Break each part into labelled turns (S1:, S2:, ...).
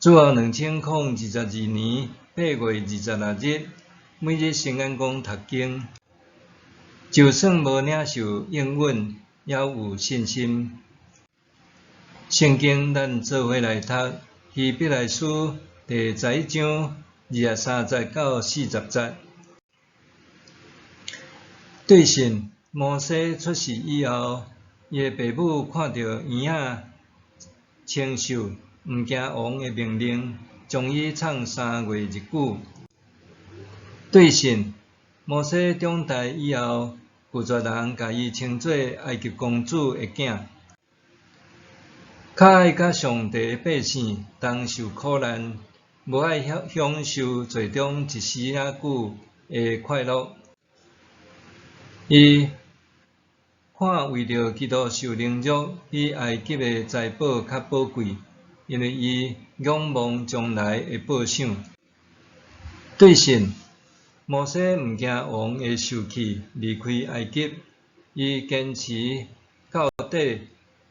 S1: 主後2022年8月26日，每日聖眼光讀經，就算無領受應允，猶有信心。聖經咱做伙來讀希伯來書第11章23節到40節。對信，摩西出世以後，伊的爸母看著嬰仔清秀，毋驚王的命令，將伊藏3月日久。對信，摩西長大以後，拒絕人共伊稱做埃及公主的囝，較愛佮上帝的百姓同受苦難，無愛享受罪中一時仔久的快樂。伊看為著基督受凌辱，比埃及的財寶較寶貴。因為伊仰望將來的報賞。對信，摩西毋驚王的受氣，離開埃及，伊堅持到底，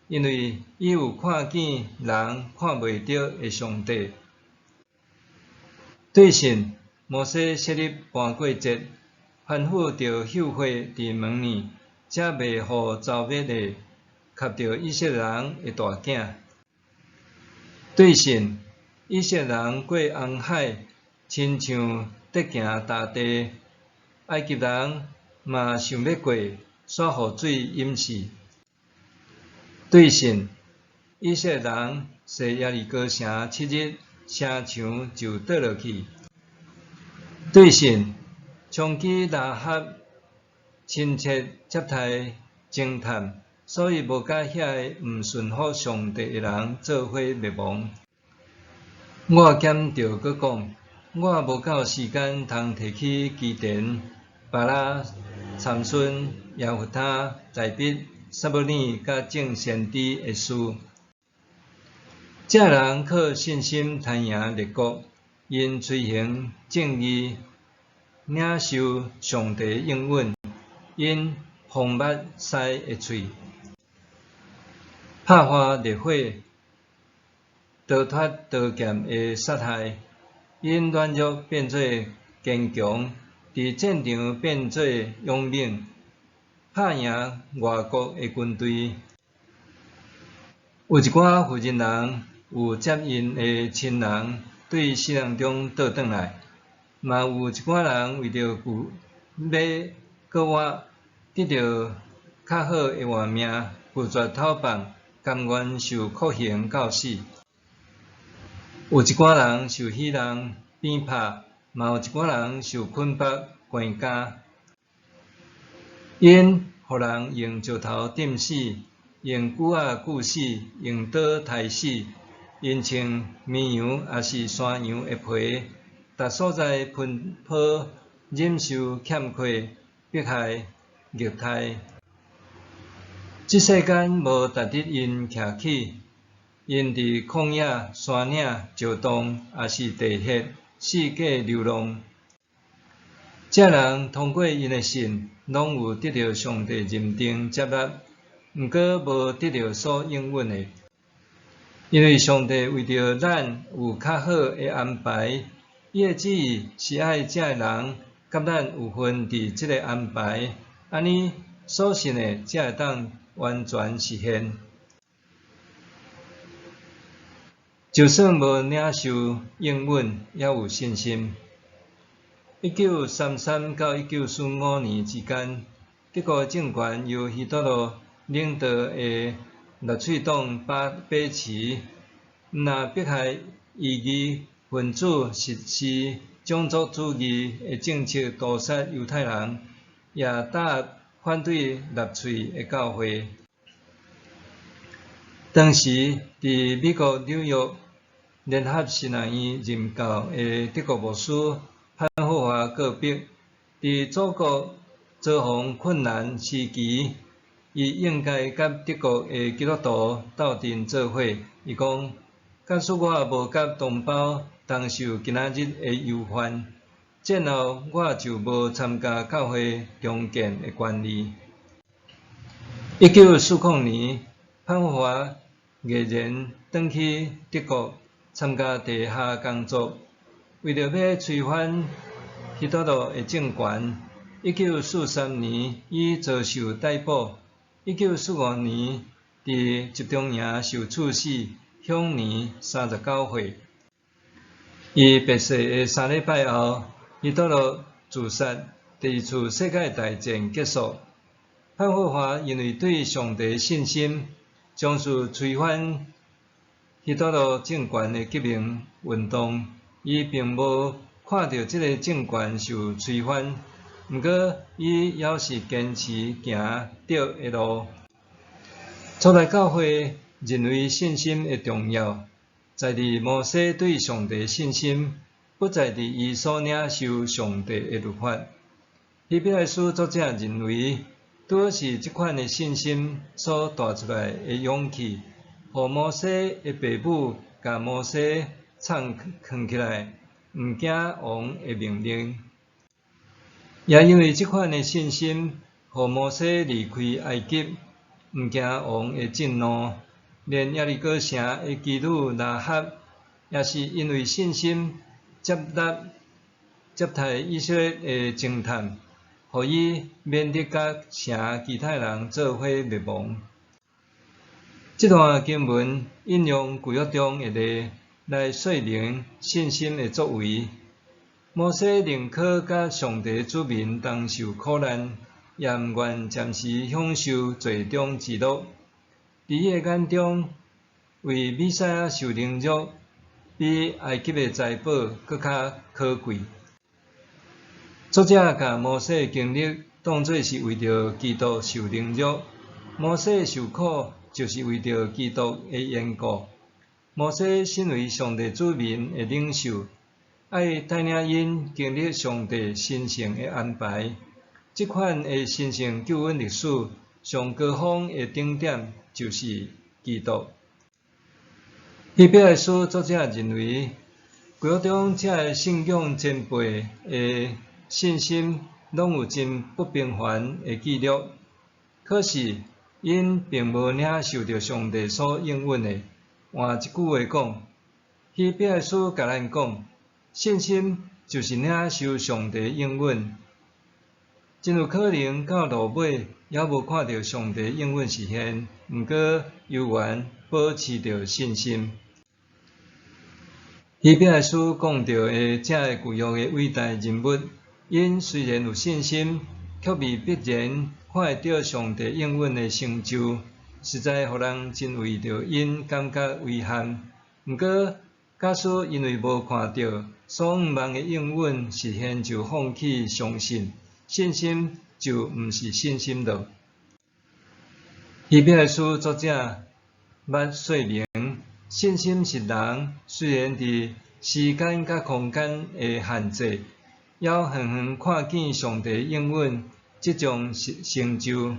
S1: 因為伊有看見人看袂著的上帝。對信，摩西設立盤過節，吩咐著搝火佇門暝，才袂予遭滅的及著以色列人的大囝。對信，以色列人過紅海，親像直行乾地；埃及人嘛想欲過，煞予水淹死。對信，以色列人踅耶利哥城7日，城牆就倒落去。對信，娼妓喇合親切接待偵探，所以無佮遐个毋順服上帝的人做伙滅亡。我兼著閣講，我無夠時間通提起基甸、巴拉、參孫、耶弗他、大衛、撒母耳佮眾先知的事。這人靠信心貪贏列國，𪜶隨行正義，領受上帝應允，𪜶封密獅的喙，拍破烈火，逃脫刀劍的殺害，𪜶軟弱變做堅強，佇戰場變做勇猛，拍贏外國的軍隊。有一寡婦人人有接𪜶的親人對死人中倒轉來，嘛有一寡人為著求欲閣活，得著較好的活命，拒絕討放，甘願受酷刑到死。有一寡人受戲弄、鞭拍，嘛有一寡人受捆縛、關監。𪜶予人用石頭釘死，用鋸仔鋸死，用刀刣死。𪜶穿綿羊抑是山羊的皮，逐所在奔波，忍受欠缺、迫害、虐待。這世間無值得𪜶徛起，𪜶佇曠野、山嶺、石洞，抑是地穴，四界流浪。這人通過𪜶的信，攏有得著上帝認定接納，毋過無得著所應允的。因為上帝為著咱有較好的安排，伊的旨意是愛這个人佮咱有份佇這个安排，按呢所信的才會當完全實現。就算無領受應允，猶有信心。1933到1945年之間，德國政權由希特勒領導的納粹黨把持，毋但迫害異議分子，實施種族主義的政策屠殺猶太人，也打壓反對納粹的教會。當時佇美國紐約聯合神學院任教的德國牧師潘霍華告白，佇祖國遭逢困難時期，伊應該佮德國的基督徒鬥陣做伙。伊講：假使我無佮同胞同受今仔日的憂患，戰後我就無參加教會重建的權利。1940年，潘霍華毅然轉去德國，參加地下工作，為著欲推翻希特勒的政權。1943年，伊遭受逮捕。1945年，佇集中營受處死，享年39歲。伊病逝的3禮拜後，希特勒自殺，第二次世界大戰結束。潘霍華因為對上帝信心，從事推翻希特勒政權的革命運動。伊並無看著這个政權受推翻，毋過伊猶是堅持行對的路。初代教會認為信心的重要，在佇摩西對上帝信心，不在佇伊所領受上帝的律法。希伯來書作者認為，拄好是這款的信心所帶出來的勇氣，予摩西的爸母共摩西藏囥起來，毋驚王的命令。也因為這款的信心，予摩西離開埃及，毋驚王的震怒。連耶利哥城的妓女喇合，也是因為信心接納接待以色列的偵探，予伊免得佮城其他人做伙滅亡。這段經文引用舊約中的例來說明信心的作為。摩西寧可佮上帝子民同受苦難，也毋願暫時享受罪中之樂。佇伊的眼中，為彌賽亞受凌辱，比埃及的財寶閣較可貴。作者共摩西的經歷當做是為著基督受凌辱，摩西受苦就是為著基督的緣故。摩西身為上帝子民的領袖，愛帶領𪜶經歷上帝神聖的安排。這款的神聖救恩歷史上高峰的頂點就是基督。希伯來書作者認為，舊約中這个信仰前輩的信心，攏有真不平凡的記錄。可是，𪜶並無領受著上帝所應允的。換一句話講，希伯來書共咱講，信心就是領受上帝應允。真有可能到落尾，猶無看著上帝應允實現，毋過猶原保持著信心。希伯來書講著的這个舊約的偉大人物，𪜶雖然有信心，卻未必然看會著上帝應允的成就，實在予人真為著𪜶感覺遺憾。毋過，假使因為無看著所向望的應允實現就放棄相信，信心就毋是信心囉。希伯來書作者捌說明，信心是人雖然佇時間佮空間的限制，猶遠遠看見上帝應允即將成就，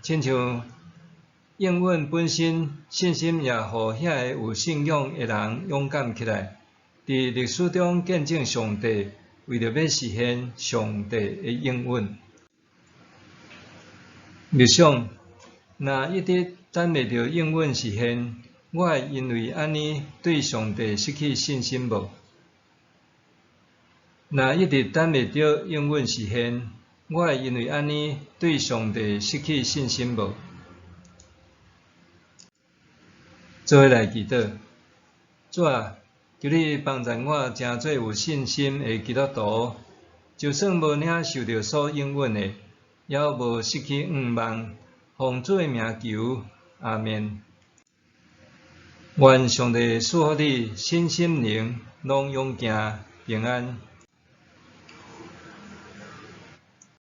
S1: 親像應允本身，信心也予遐个有信仰的人勇敢起來，佇歷史中見證上帝為著欲實現上帝的應允。默想，若一直等袂著應允實現，我會因為按呢對上帝失去信心無？若一直等袂著應允實現，我會因為按呢對上帝失去信心無？做伙來祈禱，主啊，求你幫助我成做有信心的基督徒，就算無領受著所應允的，猶無失去向望。奉主的名求，阿們。願上帝賜福你，身心靈攏勇健平安。